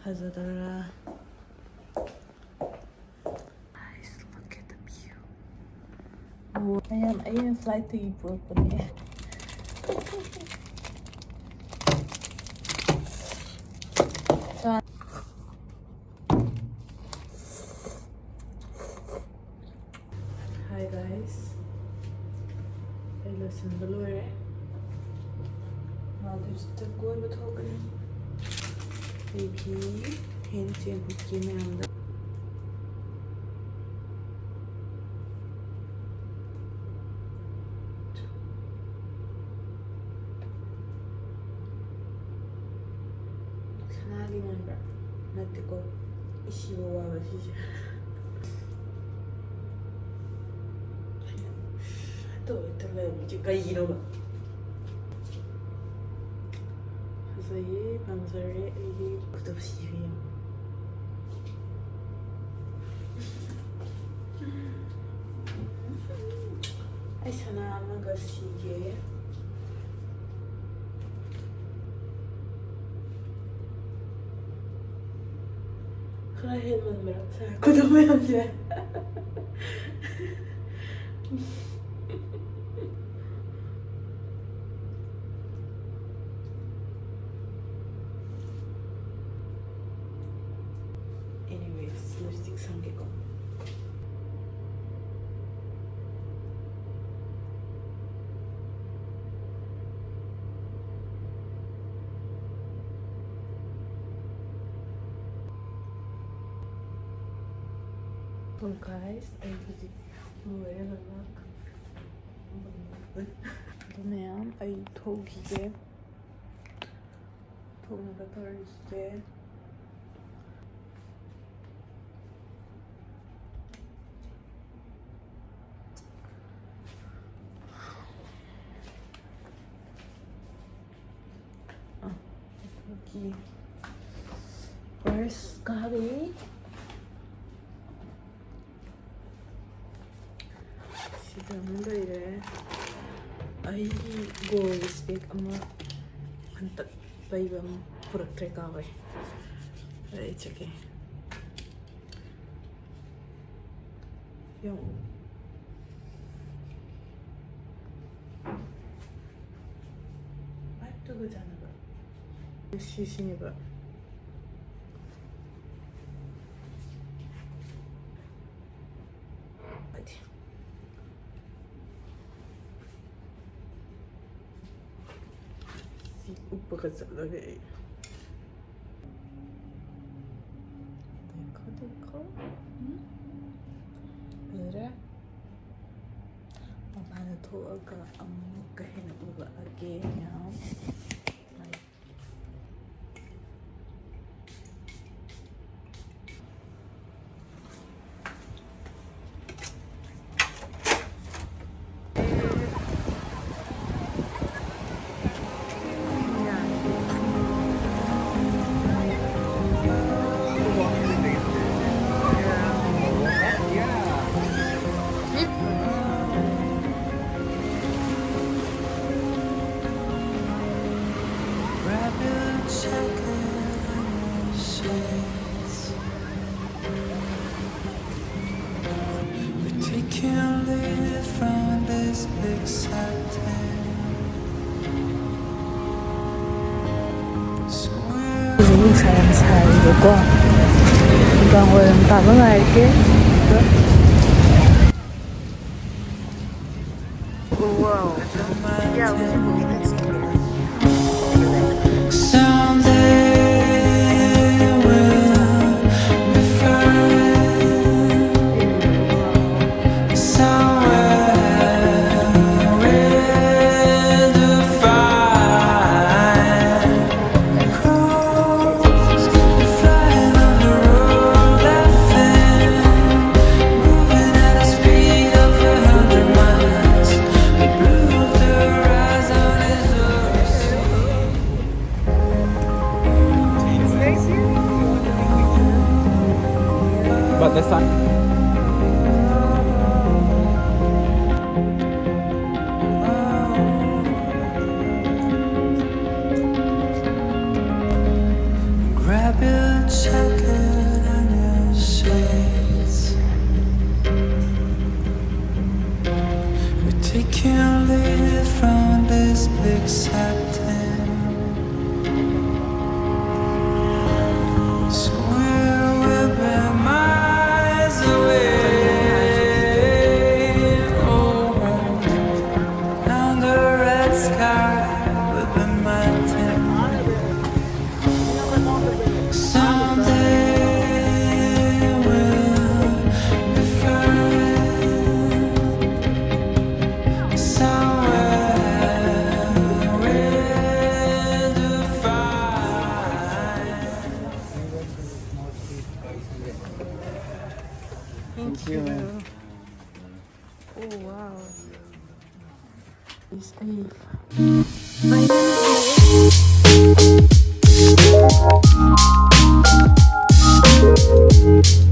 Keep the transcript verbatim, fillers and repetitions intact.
ꯐꯖꯗ꯭ꯔꯥ? Guys, look at the view. ꯑꯣ, ꯃꯌꯥꯝ, ꯑꯩꯅ flightꯇꯒꯤ ꯄꯨꯔꯛꯄꯅꯦ꯫ Hi guys, ꯑꯩ ꯂꯣꯏꯁꯤꯟꯕ ꯂꯣꯏꯔꯦ꯫ Maldives ꯀꯣꯏꯕ ꯊꯣꯛꯀꯅꯤ꯫ ꯑꯩꯒꯤ ꯍꯦꯟ ꯆꯦꯟ ꯎꯠꯀꯦ ꯃꯌꯥꯝꯗ꯫ ꯁꯅꯥꯒꯤ ꯃꯥꯟꯕ꯭ꯔꯥ? ꯅꯠꯇꯦꯀꯣ, ꯏꯁꯤꯕ ꯋꯥꯕ ꯁꯤꯁꯦ꯫ ꯍꯦꯛꯇ ꯂꯩꯔꯝꯃꯤꯁꯦ ꯀꯩꯒꯤꯅꯣꯕ? ꯐꯖꯩꯌꯦ, ꯄꯥꯝꯖꯔꯦ ꯑꯩꯗꯤ꯫ ꯈꯨꯗꯣꯞ ꯁꯤꯕ ꯌꯦꯡꯉꯣ꯫ ꯑꯩ ꯁꯅꯥ ꯑꯃꯒ ꯁꯤꯒꯦ꯫ ꯈꯔ ꯍꯦꯟꯃꯟꯕ꯭ꯔꯥ ꯁꯥꯔ ꯈꯨꯗꯣꯞ ꯃꯌꯥꯝꯁꯦ? Anyways, lipstick ꯁꯪꯒꯦꯀꯣ꯫ So guys, ꯑꯩ ꯍꯧꯖꯤꯛ ꯂꯣꯏꯔꯦ ꯂꯣꯏꯅꯃꯛ꯫ ꯑꯗꯨ ꯃꯌꯥꯝ ꯑꯩ ꯊꯣꯛꯈꯤꯒꯦ꯫ ꯊꯣꯛꯅꯕ ꯇꯧꯔꯤꯁꯦ꯫ ꯑ, ꯑꯩꯈꯣꯏꯒꯤ purse ꯀꯥꯔꯤ꯫ ꯁꯤꯗ ꯑꯃ ꯂꯩꯔꯦ꯫ ꯑꯩꯒꯤ gold bag ꯑꯃ ꯍꯟꯇꯛ ꯂꯩꯕ ꯑꯃ꯫ ꯄꯨꯔꯛꯇ꯭ꯔꯦ, ꯀꯥꯎꯔꯦ꯫ ꯑꯗ ꯏꯠꯁ ꯑꯣꯀꯦ꯫ ꯌꯦꯡꯉꯨ꯫ ꯚꯥꯏꯕꯇꯨꯒ ꯆꯥꯟꯅꯕ꯫ ꯁꯤꯁꯤꯅꯦꯕ꯫ ꯍꯥꯏꯗꯤ꯫ ꯁꯤ ꯎꯞꯄꯒ ꯆꯠꯂꯒꯦ ꯑꯩ꯫ ꯗꯦꯈꯣ, ꯗꯦꯈꯣ꯫ ꯎꯝ? ꯐꯖꯔꯦ꯫ ꯃꯄꯥꯟꯗ ꯊꯣꯛꯑꯒ ꯑꯃꯨꯛꯀ ꯍꯦꯟꯅ ꯎꯠꯂꯛꯑꯒꯦ ꯃꯌꯥꯝ꯫ ꯍꯧꯖꯤꯛ ꯅꯨꯡꯁꯥ ꯌꯥꯝ ꯁꯥꯔꯤꯕꯀꯣ, ꯅꯨꯡꯗꯥꯡ ꯋꯥꯏꯔꯝ ꯇꯥꯕ ꯉꯥꯏꯔꯒꯦ꯫ Wow. Yeah, we should go eat ice cream. But the sun. See you, man. Oh, wow. It's safe.